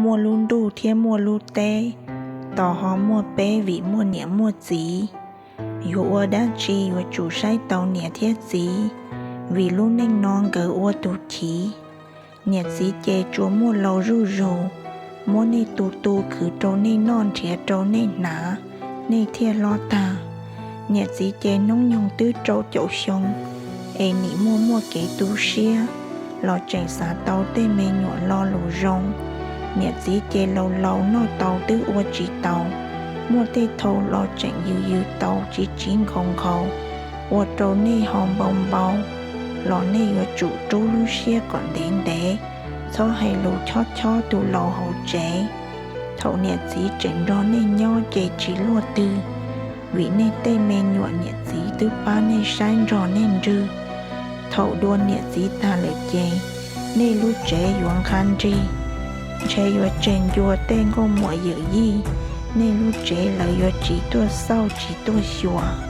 Muaj lub ntuj thiab muaj lub teb, tos ho muaj peb vim muaj niam muaj txiv. Yuav ua dab tsi yuav tsum saib taus niam thiab txiv, vim lub neej no nkawd ua tus chiv. Niam txiv ces tsuas muaj laus zuj zus, muab nej tu tu khwv rau nej noj nrhiav rau nej hnav, nej thiaj hlob tag. Niam txiv ces hnub nyoog twb rau caum xyoo, es nim muaj muaj kev tu siab los tseem xav tau tej me nyuam lo lus zoo. Niam txiv ces laus laus noj tau twb ua tsis taus, muaj tej thaum los tseem yws yws tau tsiv tsiv nkhaus nkhaus, ua rau nej ho npau npau, los nej yuav tsum rub lub siab kom ntev ntev, txhob hais lus chob chob tus laus hauv tsev. Thaum niam txiv tseem nrog nej nyob ces tsis luaj twg, vim nej tej me nyuam niam txiv twb pab nej saib nrog nej ntswg. Thaum dua niam txiv tag lawm ces nej lub tsev yuav nqha nrig, ntshe yuav tseg ncua tej nkauj muam yawm yij, nej lub tsev lawv yuav tsis tuaj xauj tsis tuaj xyuas.